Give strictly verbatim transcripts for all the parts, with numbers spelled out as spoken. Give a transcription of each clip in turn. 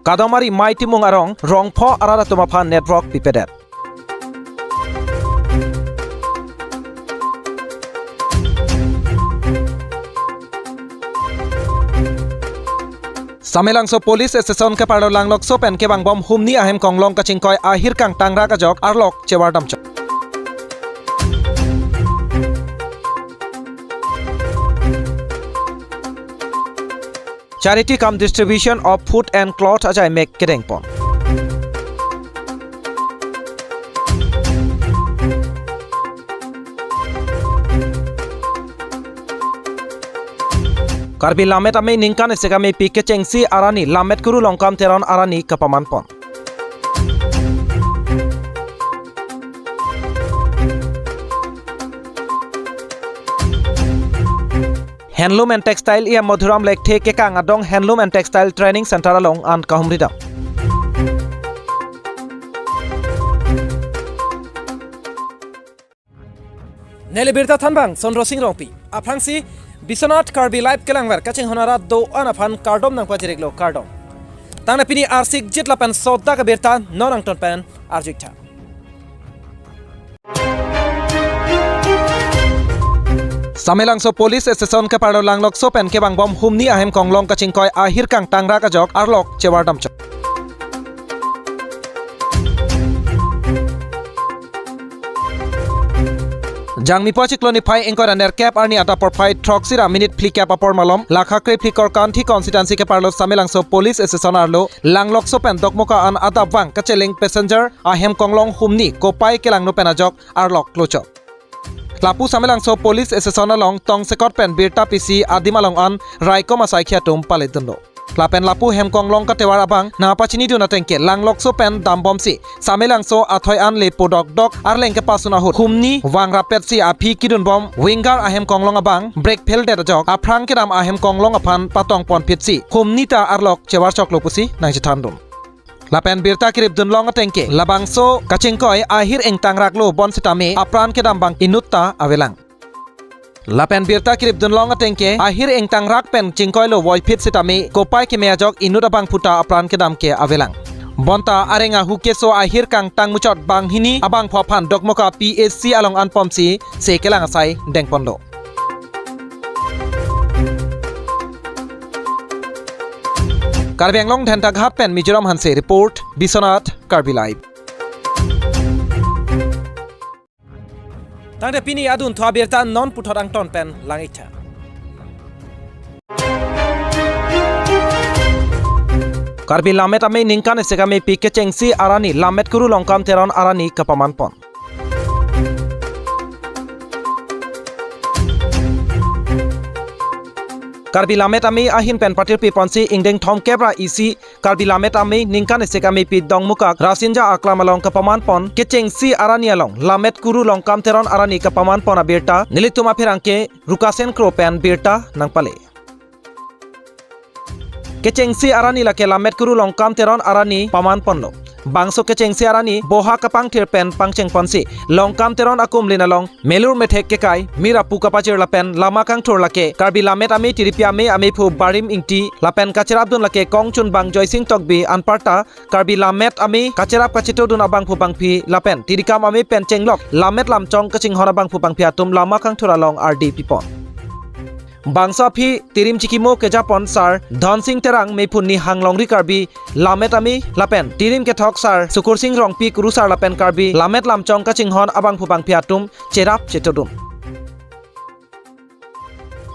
Kadomari Mei Timung arong, Rongpho arat atum aphan network pipedet. Samelangso Police Station keparlo langlokso pen kevangbom humni ahem konglong kachingkoi ahir kangtangrak ajok arlok chevardamchot. Charity cum distribution of food and cloth ajaimek kedengpon. Karbi Lammet Amei ningkan isi kamepi kechengsi arani Lammet Kuru Longkam Teron arani kapamanpon. Handloom and Textile E M Madhuram Lekthe kekang adong Handloom and Textile Training Center along an kahumridam. Neli birta thanbang Sondro Sing Rongpi. Aphrangsi Biswanath Karbi Live kelangver kachinghon arat do-an aphan kardom nangpajiriklo, kardom. Tangte pini arsik jit lapen sodak abirta non angton pen arjuiktha. Samelangso Police Station keparlo langlokso pen kevangbom humni ahem konglong kachingkoi ahir kangtangrak ajok arlok chevardamchot. Jangmipo achiklo niphai ingkoi ra nerkep arni adap porphai throksi ra minute phlikep apor malom, Lakha Krephli Korkanthi constituency keparlo Samelangso Police Station arlo langlokso pen Dokmoka an adapvang kacheling passenger ahem konglong humni kopai kelangno pen ajok arlok klochok. Lapu Samelangso Police Station along tongsekot pen birta pisi adim along an raikom asaikhi atum paledunlo. Lapen lapu hem konglong katevar abang nangpachinidun atengke langlokso pen dambomsi Samelangso athoi an le podokdok arleng kepasun ahut humni vangrapetsi aphi kidunbom winger ahem konglong abang brake pheldet ajok aphrang kedam ahem konglong aphan patongponphitsi humni ta arlok chevarchoklo pusi nangchethandun. Lapen birta kiripdunlong atengke labangso kachingkoi ahir ingtangraklo bonsitame apran kedam abang inut ta avelang. Lapen birta kiripdunlong atengke ahir ingtangrak pen chingkoilo voiphit sitame kopai keme ajok inut abangphu ta apran kedam ke avelang. Bonta areng ahu keso ahir kangtang muchot banghini abangphu aphan Dokmoka P H C along anpomsi se kelang asai dengponlo. Karbi Anglong Dhentaghat pen Mizoram Hanse report, Biswanath Karbi Live. Tangte pini adunthu abirta non puthot angton pen lang-iktha. Karbi Lammet Amei ningkan isi kamepi kechengsi arani Lammet Kuru Longkam Teron arani kapamanpon. Karbi Lammet Amei ahin pen patirpiponsi ingdeng thomkep ra isi Karbi Lammet Amei ningkan isi kamepi Dongmukak Rasinja Aklam along kapamanpon kechengsi arani along Lammet Kuru Longkam Teron arani kapamanpon abirta nelitum apherangke Rukasen Kro pen birta nangpale. Kechengsi arani lake Lammet Kuru Longkam Teron arani pamanponlo. Bangso kechengsi arani boha kapangthir pen pangchengponsi Longkam Teron akumlin along melur methek kekai, mir apu kapachir lapen lama kangthur lake Karbi Lammet Amei tiripi amei ameiphu Barim Ingti lapen kacherapdun lake kongchunbang Joysing Tokbi anparta Karbi Lammet Amei kacherap kachetodun abangphu bangphi lapen tirikam amei pen chenglok Lammet Lamchong kachinghon abangphu bangphi atum lama kangthur along ardi pipon. Bangso aphi tirim chikimo kejapon Sar Dhonsing Terang, meiphu Nihang Longri Karbi Lammet Amei lapen tirim kethok Sar Sukursing Rongpi Kurusar lapen Karbi Lammet Lamchong kachinghon abangphu bangphi atum cherap chetodun.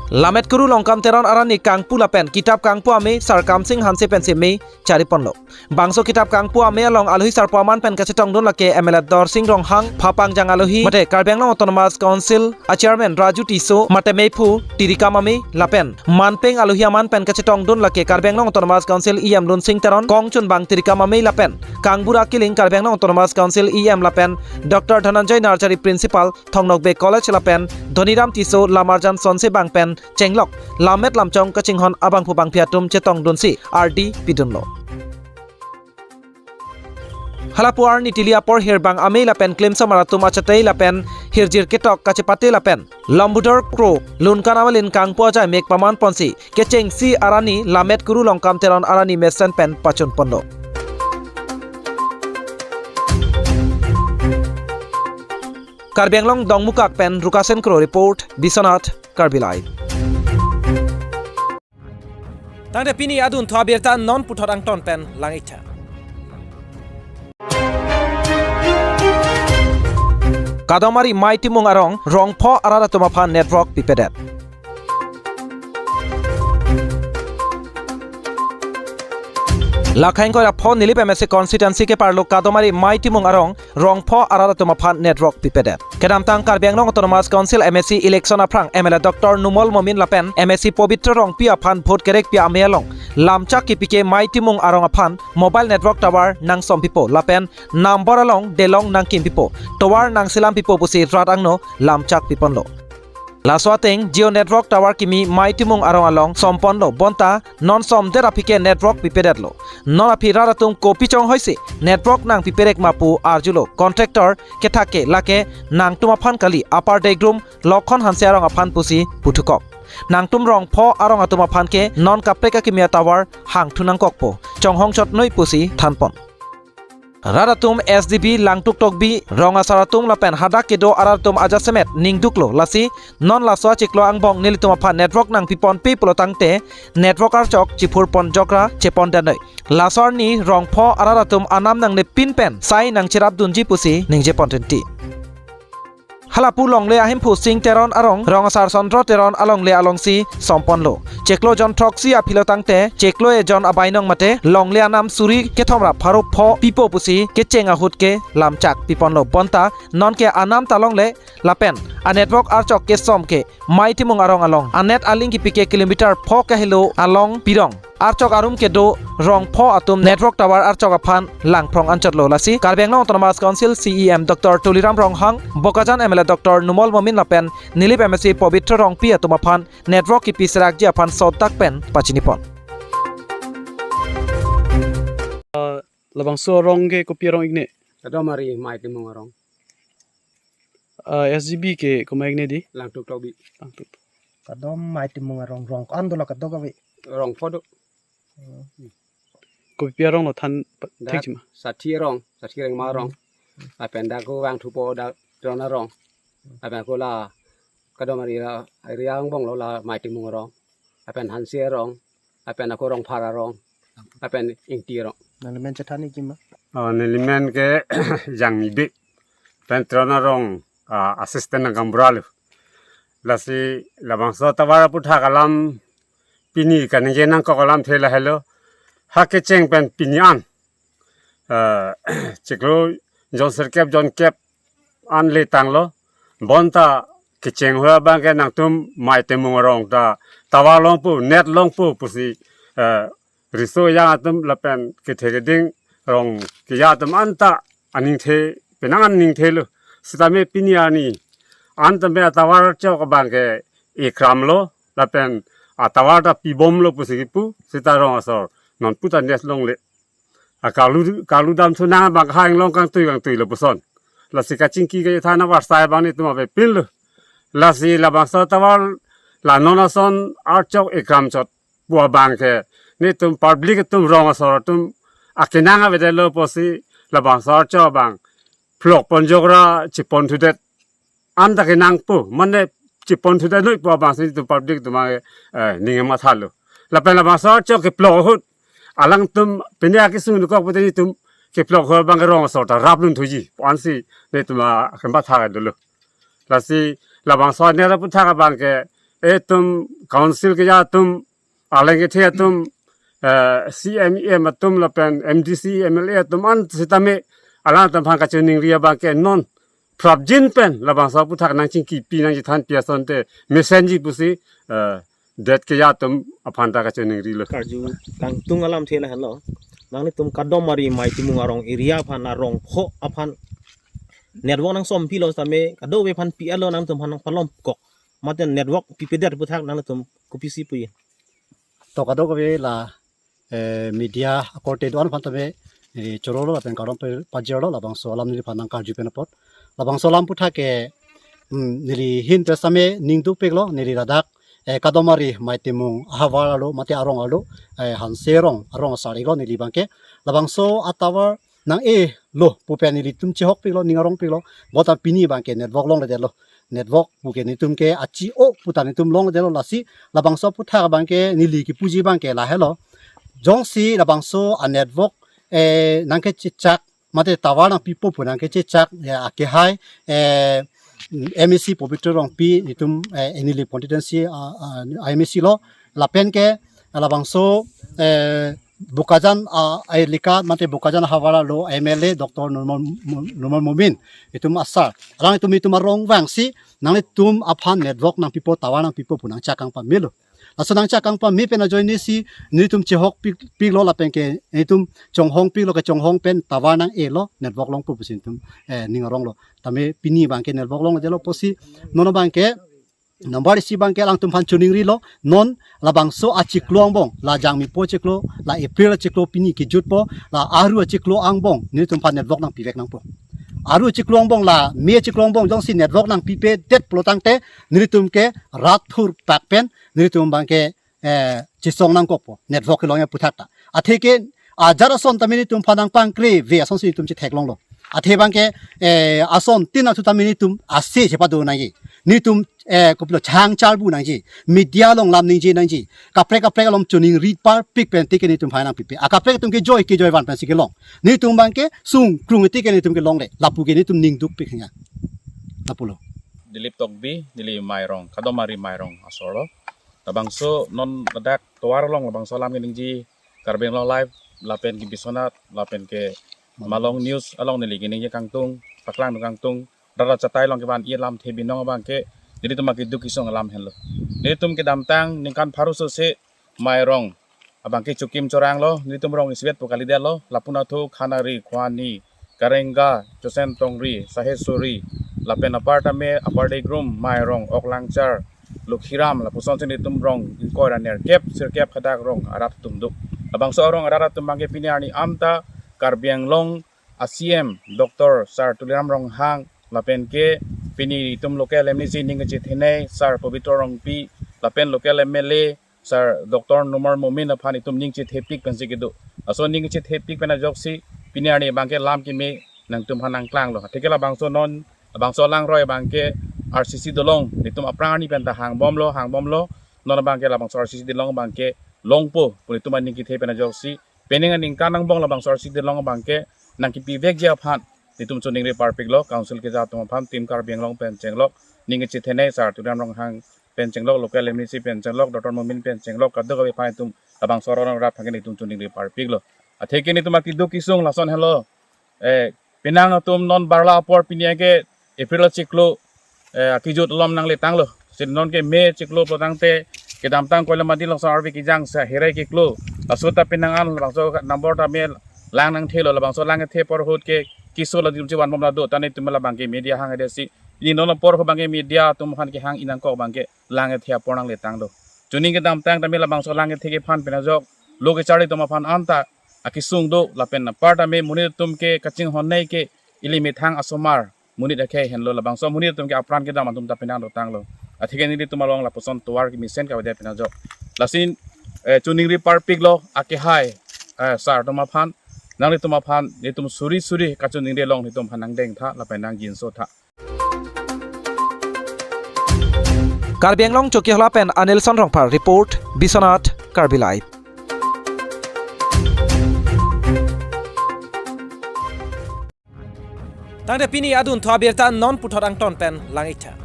Lammet Kuru Longkam Teron arani kangpu lapen kitap kangpu amei Sar Kamsing Hanse pensi mei chariponlo. Bangso kitap kangpu amei along alohi sarpo aman pen kachetongdun lake M L A Dorsing Ronghang, phapangjang alohi mate Karbi Anglong Autonomous Council a Chairman Raju Tisso, mate meiphu tirikam amei lapen manpeng alohi aman pen kachetongdun lake Karbi Anglong Autonomous Council E M Lunsing Teron, kongchunbang tirikam amei lapen kangbura kiling Karbi Anglong Autonomous Council E M lapen Doctor Dhananjoy Nursery Principal, Thongnokbe College lapen Dhoniram Tisso, Lamarjan Sonse bang pen chenglok Lammet Lamchong kachinghon abangphu bangphi atum chetongdunsi ardi pidunlo. Halapu arni tili apor hirbang amei lapen klimsomar atum achatei lapen hirjir ketok kachepate lapen Lambudor Kro, Lunkan Avalin kangpu ajai mek paman ponsi kechengsi arani Lammet Kuru Longkam Teron arani mesen pen pachun ponlo. Karbi Anglong Dongmukak pen Rukasen Kro report, Biswanath, Karbi Live. Tangte pini adun thu abirta non puthot angton pen lang-iktha. Kadomari Mei Timung arong, rong pho arat atum aphan network pipedet. Lakhang koi ra pho Nilip M A C constituency ke-arlo Kadomari Mei Timung arong, rong pho arat atum aphan network pipedet. Kedamtang Karbi Anglong Autonomous Council M A C election aphrang M L A Doctor Numal Momin lapen M A C Pobitro Rongpi aphan vote kerek pi amei along lamchak kepike Mei Timung arong aphan mobile network tower nangsom pipo lapen number along delong nangkim pipo, tower nangselam pipo pusi rat angno lamchak piponlo. Laso ateng Jio network tower kimi Mei Timung arong along somponlo, bonta non somdet aphi ke network pipedetlo. Non aphi rat atum kopi chonghoisi network nangpiperek ma pu arjulo. Contractor kethak ke lake nangtum aphan kali, Upper Degrum Lokhon Hanse arong aphan pusi puthukok. Nangtum rong pho arong atum aphan ke non kaprek akimi atower hangthu nangkokpo, chonghong chot noi pusi thanpon. Rat atum S D B Langtuk Tokbi, rong asar atum lapen hadak kedo arat atum ajasemet ningduklo, lasi non laso achiklo angbong nelitum aphan network nangpiponpe pulo tangte network archok chiphurpon jokra chepon danoi. Laso arni rong pho arat atum anam nangnepin pen sai nangcherapdunji pusi ningjeponrinti. Halapu longle ahemphu Sing Teron arong, rong asar Sondro Teron alongle alongsi somponlo. Chiklo jon throksi aphilo tangte chiklo ejon abainong mate longle anam suri kethom ra pharo pho pipo pusi kecheng ahut ke lamchak piponlo, bonta nonke anam ta longle lapen a network archok kesom ke Mei Timung arong along, anet aling kepike kilometer pho kahelo along pirong. Archok arum kedo rong pho atum network tower archok aphan langphrong anchotlo, lasi Karbi Anglong Autonomous Council C E M Doctor Tuliram Ronghang, Bokajan M L A Doctor Numal Momin lapen Nilip M A C Pobitro Rongpi atum aphan network kipi serakji aphan sodak pen pachinipon. Labangso arong ke kopi arong ikne? Kadomari Mei Timung arong. Ah, S G B ke komat ikne di? Langtuk Tokbi. Langtuk. Kadom Mei Timung arong, rong ko-an dolo kadokave? Rong pho do. Hmm. Kopi arong lo than pa-, dak thekji ma? Sathi arong, Sathi Rengma arong. Hmm. Lapen dak ko vangthupo dak Teron arong. Lapen ko la Kadomari area, area angbong lo la Mei Timung arong. Lapen Hanse arong. Lapen ako Rongphar arong. Lapen Ingti arong. Nangli men chethan ikji ma? Oh, neli men ke Jangmi Bey. Pen Teron arong, ah, assistant nangkambura lo. Lasi labangso tower aputhak alam pini kaningje nangkok alamthe lahelo. Ha kecheng pen pini an, ah, chiklo jon sirkep jon kep an le tanglo. Bonta kecheng ahut abang ke nangtum Mei Timung arong ta tower longpo, net longpo pusi, eh, riso ejang atum lapen kethe keding rong keja atum anta aningthe, penang aningthelo. Sitame pini arni an tame atower chok abang ke ikramlo lapen atower ta pibomlo pusi kipu, sita rong asor non puta net longle. Akalu, kalu dam thu nang abang hang long kangtui kangtui lo puson. Lasi kachingki kachethan avarsai abang netum avepinlo. Lasi labangso tower la non ason archok ikram chot pu abang ke netum public atum rong asor atum akenang avedetlo pusi labangso archok abang phlokpon jokra chepon thudet. Anta kenangpo, mane chepon thudet noi pu abangsi netum public atum, eh, ning mathalo. Lapen labangso archok keplok ahut alangtum pine akesung dokok pute netum keplok ahut abang ke rong asor ta raplun thuji pu ansi netum akemba thak dolo. Lasi labangso net aputhak abang ke etum council keja atum, aleng kethe atum, eh, C M, E M atum lapen M D C, M L A atum an sitame alangtum aphan kachiningri abang ke non prapjin pen labangso aputhak nangchingkipi nangchethanpi asonte mesenji pusi, eh, det keja atum aphan ta kachiningrilo. Karju kangtung alamthe lahenlo. Nanglitum Kadomari Mei Timung arong area aphan, arong pho aphan network nangsompilo sitame kadokave aphan pi-etlo, nangtum aphan nangpalomkok. Mate network pipedet aputhak nangtum kopisi puji? To kadokave la, eh, media akorte do-an aphan tame, eh, chorolo lapen kardom pe-, pajirlo labangso alam neliphan nangkarju pen apot. Labangso alam aputhak ke Hmm, neli hin pen same ning dukpiklo, neli ladak, eh, Kadomari Maitemung ahavar arlo, mate arong arlo, eh, Hanse rong, arong asar iklo neli abangke. Labangso atower nang-elo pu pen nelitum chehokpiklo, ning arongpiklo, bonta pini abangke network longledetlo. Network puke nelitum ke achi-o puta nelitum longledetlo, lasi labangso aputhak abangke neli kipuji abangke lahelo. Jongsi labangso a-network, eh, nangkechechak, mate tower nangpipo pu nangkechechak, ya, akehai, eh, M A C Pobitro Rongpi, itum, eh, Enili constituency, ah, ah, M A C lo, lapen ke, labangso, eh, Bokajan, ah, elika, mate Bokajan ahavar arlo M L A Doctor Numal, Numal Momin, itum asar. Alanglitum itum arong vangsi, nanglitum aphan network nangpipo, tower nangpipo pu nangchekang pamelo. Laso nangchekang pame pen ajoinesi nelitum chehokpik, piklo lapen ke nelitum chonghongpiklo, kechonghong pen tower nang-elo, network longpo pusi nelitum, eh, ning aronglo. Tame pini abangke network longledetlo pusi non abangke number isi abangke alangtum aphan choningrilo, non labangso achiklo angbong, la Jangmipo achiklo, la April achiklo pini kejutpo, la Aru achiklo angbong nelitum aphan network nangpivek nangpo. Aru achiklo angbong, la May achiklo angbong jongsi network nangpipedet pulo tangte, nelitum ke rat thurpak pen nelitum abangke, eh, chesong nangkokpo, network kelong aputhak ta. Atheke ajat ason tame nelitum aphan nangpangkreve asonsi nelitum chetheklonglo. Athe abangke, eh, asontin athu tame nelitum ase chepadonangji. Nelitum, eh, kopilo chang charbu nangji. Media along lam ningje nangji. Kaprek kaprek along choningri parpik pen tike nelitum aphan nangpipe. Akaprek atum ke joi kejoi van pensi kelong. Nelitum abangke sungkrung tike nelitum kelongle. Lapu ke nelitum ning dukpik hanya. Lapulo. Dilip Tokbi, neli Mairong, Kadomari Mairong asorlo. Labangso non ladak tovar along labangso alam keningje Karbi Anglong Live, lapen ke Biswanath, lapen ke Malong News along neli keningje kangtung, paklang kangtung, rara chatai along kevan-i alamthe binong abangke, nelitum akeduk kesung alam henlo. Nelitum kedamtang ningkan pharo sose Mairong abangke chokim choranglo, nelitum rong isivet pu kalidetlo, lapu nathu Khanari, Khwani, Karenga, Chosen Tongri, Sahesuri, lapen apar tame Upper Degrum, Mairong, Oklangchar, Lokhiram, lapusonsi nelitum rong ingkoi ra nerkep, sirkep hadak rong arat atum do. Labangso arong arat atum abangke pini arni anta Karbi Anglong a-C M Doctor Sir Tuliram Ronghang, lapen ke pini itum local M A C ning kechethenei Sir Pobitro Rongpi, lapen local M L A Sir Doctor Numal Momin aphan itum ning chethepik pensi kedo. Laso ning chethepik pen ajoksi pini arni abangke lam keme nangtum aphan nangklanglo. Atheke labangso non, labangso langroi abangke R C C dolong, nelitum aphrang arni pen ta hangbomlo, hangbomlo, non abangke labangso R C C dolong abangke longpo pu nelitum aning kethe pen ajoksi, penang aningkan angbong labangso R C C dolong abangke nangkipivekji aphan nelitum choningri parpiklo, Council keja atum aphan, Team Karbi Anglong pen chenglok, ning kechethenei Sir Tuliram Ronghang pen chenglok, local M A C pen chenglok, Doctor Momin pen chenglok, kadokave aphan itum labangso arong arat aphan ke nelitum choningri parpiklo. Atheke nelitum akeduk kesung lason henlo. Eh, penang atum non barla apor pini ke April achiklo, eh, akejut alom nangletanglo. Si non ke May achiklo pulo tangte kedamtang Koilamadi alongsi arve kejang sa herai keklo. Laso ta penang an labangso number tame lang nangthelo, labangso lang kethe apor ahut ke keso latum chevanbom lado, ta nelitum labangke media hang adesi. Pini non apor ahut abangke media atum aphan kehang-i nangkok abangke lang kethe apor nangletanglo. Chuning kedamtang tame labangso lang kethe kephan pen ajok lo kecharli atum aphan anta akesung do, lapen apar tame monit atum ke kachinghonnei ke ili methang asomar monit akhei henlo, labangso monit atum ke apran kedam atum ta penang dotanglo. Atheke nelitum along lapuson tovar kemesen kavede pen ajok. Lasi, eh, choningri parpiklo akehai, eh, sir atum aphan, nanglitum aphan nelitum suri suri kachoningri along nelitum aphan nangdengtha lapen nangjinso tha. Karbi Anglong Chokihola pen Anilson Rongphar report, Biswanath, Karbi Live. Tangte pini adunthu abirta non puthot angton pen lang-iktha.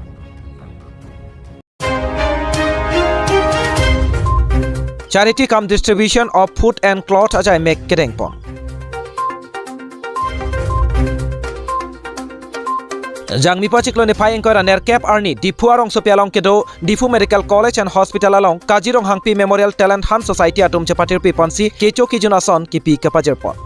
Charity cum distribution of food and cloth ajai mek kedengpon. Jangmipo achiklo niphai ingkoi ra nerkep arni Diphu arongsopi along kedo Diphu Medical College and Hospital along Kaji Ronghangpi Memorial Talent Hunt Society atum chepatirpi ponsi kecho kejun ason kipi kepajirpon.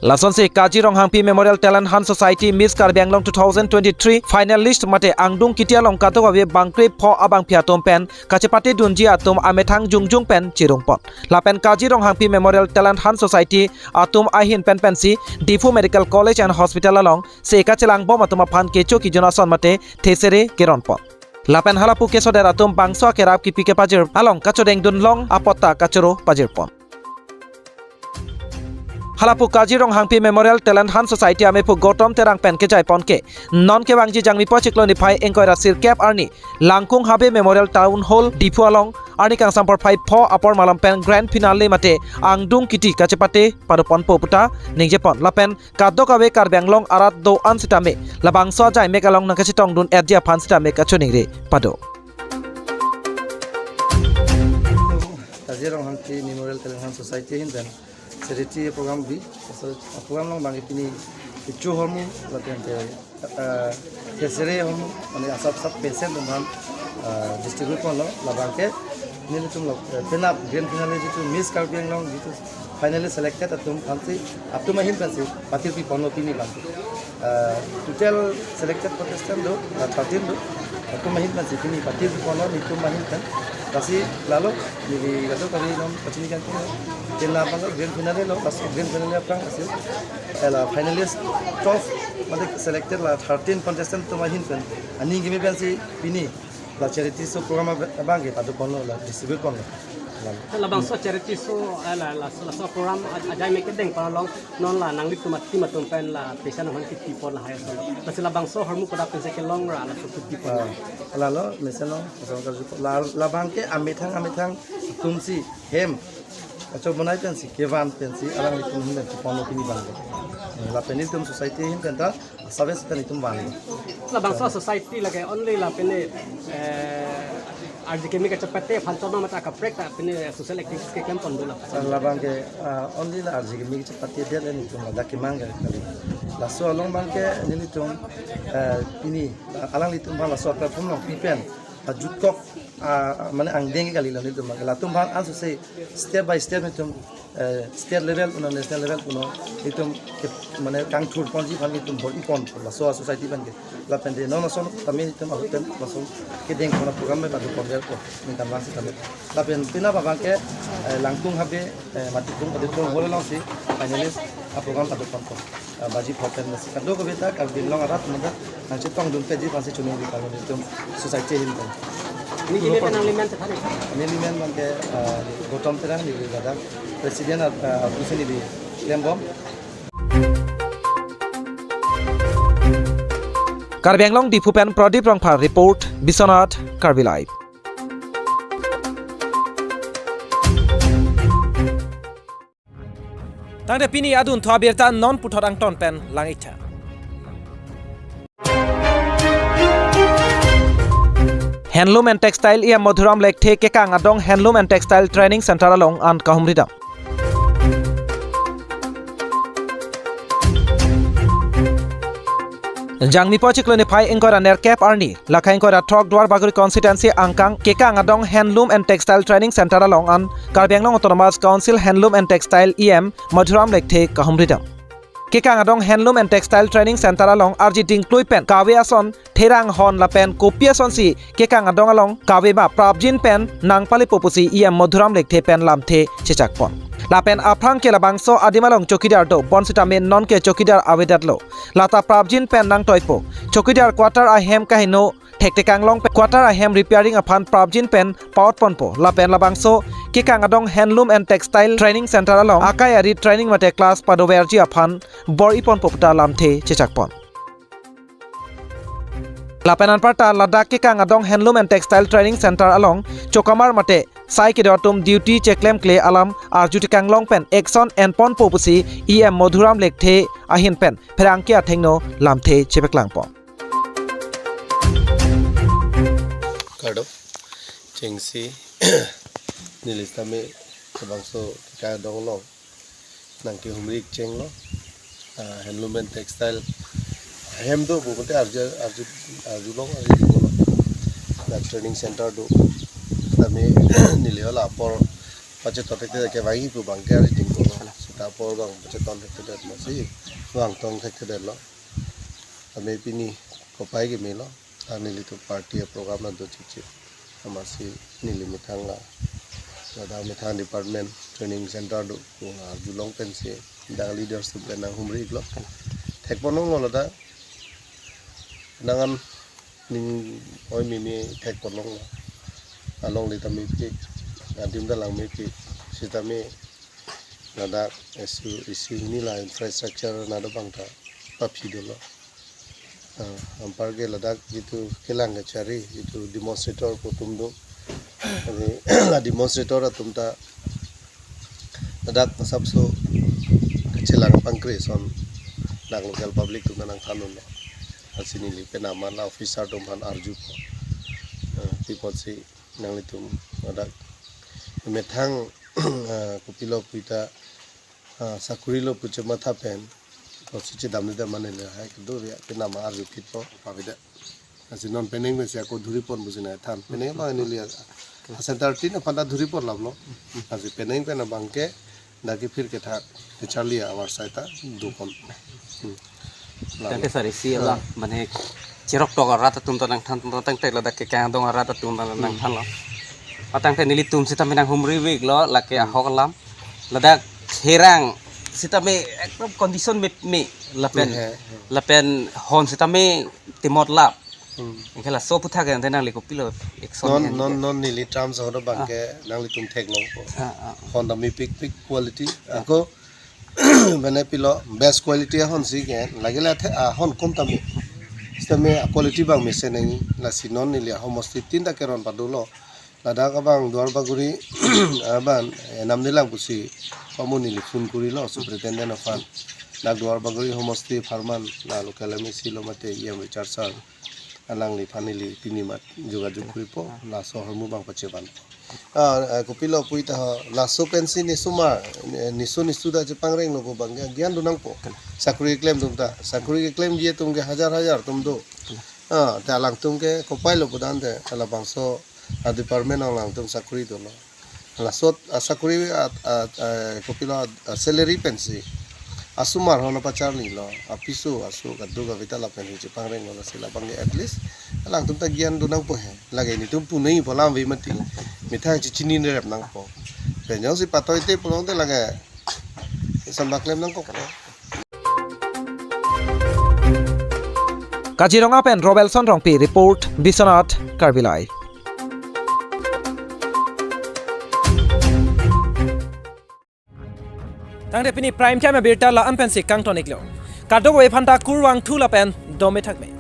Lasonsi Kaji Ronghangpi Memorial Talent Hunt Society Miss Karbi Anglong two thousand twenty-three finalist mate angdung kiti along kadokave bangkrepho abangpi atum pen kachepate dunji atum amethang jongjong pen chirungpon. Lapen Kaji Ronghangpi Memorial Talent Hunt Society atum ahin pen pensi Diphu Medical College and Hospital along se kachelangbom atum aphan kecho kejun ason mate thesere keronpon. Lapen halapu kesodet atum bangso akerap kipi kepajir along kachodengdun long apot ta kachoro pajirpon. Halapu Kaji Ronghangpi Memorial Talent Hunt Society amephu Gautam Terang pen kejaipon ke, non kevangji Jangmipo achiklo niphai ingkoi ra sirkep arni Langkung Habe Memorial Town Hall Diphu along arni kangsam porphai pho apor malom pen grand finale mate angdung kiti kachepate padoponpo puta ningjepon. Lapen kadokave Karbi Anglong arat do-an sitame labangso ajaimek along nangkachetongdun-etji aphan sitame kachoningri pado. Kaji Ronghangpi Memorial Talent Hunt Society ahin pen charity program bi, so program along bang pini kecho ahormu lapen ke, ah, thesere ahormu, mane asap asap patient atum aphan, ah, distribute ponlo, labang ke nelitum lo, eh, penap grand finale jitu Miss Karbi Anglong jitu finally selected atum aphansi, atum ahin pensi patirpi ponlo pini bang. Ah, total selected contestant do, ah, thirteen do. Atum ahin pensi pini patirpi ponlo nelitum ahin pen. Lasi lalo neli kadokave non pachini kan pini. Kena bang grand finale lo, lasi grand finale aphrang lasi, eh, la finalist twelve mate selected la thirteen contestant atum ahin pen aning kimi pensi pini la charity show program abang ke padoponlo, la distribute ponlo. Lalo. Labangso charity show, eh, la, la, laso program a-, ajaimek kedengpon along non la nanglitum atum atum pen la patient atum aphan kipi pon lahai ason. Lasi labangso ahormu kodak pensi kelong ra laso kipi pon. Ah, lalo mesen lo, asal ka jupo. La, labang ke amethang amethang atumsi hem kachobonai pensi kevan pensi alanglitum ahin pen ponlo pini bang ke. Eh, lapen nelitum society ahin pen ta service pen itum bang. Labangso society lake only la pini, eh, arji kimi kachepate aphan choma mate kaprek ta pini social activities keklempon do la. Labang ke, ah, only la arji kimi kachepate dia le nelitum ladak kemang ke kali. Laso along bang ke nelitum, eh, pini, ah, alanglitum aphan laso platform along pi pen, ah, jutkok, ah, mane angdeng ke kali la nelitum bang ke. Latum aphan ansose step by step nelitum eh, state level punon, national level punon, itum ke, mane kangthur ponji aphan itum bor-ipon, laso society aphan ke. Lapen de non ason tame itum ahut pen laso kedengpon program pen adu pon ko, ningkan vang sitame. Lapen pini abang ke, eh, Langkung Habe, eh, Matikung Auditorium Hall alongsi finalist aprogram adu ponpo. Eh, baji pho pen lasi kadokave ta Karbi Anglong arat mada nangchetongdun peji aphansi choningri palo nelitum society ahin pen. Neli kimi pen nanglimen chethan? Nelimen bang ke, ah, Gautam Terang, neli ladak president, ah, ah, pusi neli klembom. Karbi Anglong Diphu pen Pradip Rongphar report, Biswanath Karbi Live. Tangte pini adunthu abirta non puthot angton pen lang-iktha. Handloom and Textile E M Madhuram Lekthe kekang adong Handloom and Textile Training Center along an kahumridam. Jangmipo achiklo niphai ingkoi ra nerkep arni, lakha ingkoi ra throk Duar Bagori constituency angkang kekang adong Handloom and Textile Training Center along an Karbi Anglong Autonomous Council Handloom and Textile E M Madhuram Lekthe kahumridam. Kekang adong Handloom and Textile Training Center along arji dingklui pen kave ason therang hon lapen kopi asonsi kekang adong along kave ma prapjin pen nangpalepo pusi E M Madhuram Lekthe pen lamthe chechakpon. Lapen aphrang ke labangso adim along chowkidar do bonsitame non ke chowkidar avedetlo. Lata prapjin pen nangtoipo. Chowkidar quarter ahem kaheno thekthekanglong pen quarter ahem repairing aphan prapjin pen paotponpo. Lapen labangso kekang adong Handloom and Textile Training Center along akai ari training mate class padoverji aphan bor-iponpo puta lamthe chechakpon. Lapen anparta ladak kekang adong Handloom and Textile Training Center along chokamar mate sai kedo atum duty cheklemkle alam arjutekanglong pen action enponpo pusi E M Madhuram Lekthe ahin pen pherangke athengno lamthe chepaklangpon. Kardom, chengsi neli sitame labangso kekang adong along nangkehumri chenglo, ah, Handloom and Textile ahem do pu mate arju, arju, arjulong, arju dinglo. Na training center do. Tame neli hala apor pache totek te kevangji pu bang ke arju dinglo. Apor bang cheton thekthedetlo si, bang tong thekthedetlo. Tame pini kopai kemelo, ta nelitum party a-program an do chipchip. Amatsi neli methang la, ladak methang department training center do, arjulong pensi, dak leaders atum pen nanghumri iklo. Thekponlonglo ladak. Nangan ning oi mimi thekponlonglo. Alongle ta mepik, adim ta lang mepik, sitame ladak issue, issue hini la infrastructure nado bang ta paphi dolo. Ah, anparke ladak jitu kelang kachari, jitu demonstrator pu atum do. Ani la demonstrator atum ta ladak asapso kachelang pangkre ason dak local public atum ta nangthan unlo. Lasi neli penama la officer atum aphan arjupo. Ah, pi apotsi nanglitum ladak methang, ah, kopilo pu ta, ah, sakori lo pu chematha pen, apotsi chedamde dam mane le hai kedo ya, penama arjuphitpo, pavedet. Lasi non penang pensi ako dhuripon pusi nangthan. Penang abang neli a-center tin aphan ta dhuripon laplo. Lasi penang pen abangke dak kephir kethak kacharli awar sai ta dokon. Hmm. Tangte sir, isi alam, mane cherok tok arat atum ta nangthan, tangte ladak ke kangdong arat atum ta nangthanlo. Atangte nelitum sitame nanghumri iklo, lake ahok alam. Ladak herang sitame ekdom condition me, me lapen, he, he. Lapen hon sitame timot lap. Hmm. Anke laso aphuthak ante nangli kopilo action non, ante? Non, non neli terms ahut abangke nanglitum theklongpo. Ah, ah. Hon ta mepikpik quality. Ah. Ako mane pilo best quality ahon si ke, lake la the, ahon kom tame. Sitame a-quality abang mesen nangji, lasi non neli ahomosti tin ta keron padolo. Ladak abang Duarbagori abang, eh, namdelang pusi, pamu neli phone korilo, superintendent aphan. Dak Duarbagori homosti apharman, la local M A C lo mate E M Richard sir. Alangliphan neli pini mat jogajog koripo, laso ahormu abang pachevan. Ah, eh, kopilo pu ta ho, laso pensi ne osomar, eh, niso niso ta chepangrenglo pu abangke, gyan do nangpo. Sakori keklem atum ta, sakori keklemji atum ke hajar hajar atum do. Ah, te alangtum ke kopai lo pu tangte, labangso a-department alangtum sakori dolo. Laso asakori a, a, a, kopilo a, a-salary pensi asomar holo pacharlilo, apiso aso kadokave ta lapen hi chepangrenglo, lasi labangke at least alangtum ta gyan do nangpo he. Lake nelitum punoi pu alam ave mati. Methang chechini rep nangpo. Pen jongsi patoite pulote lake sambak klem nangkok. Kaziranga pen Robelson Rongpi report, Biswanath Karbi Live. Tangte pini prime time abirta la-an pensi kangton iklo. Kadokave aphanta kurvangthu lapen dome thakme.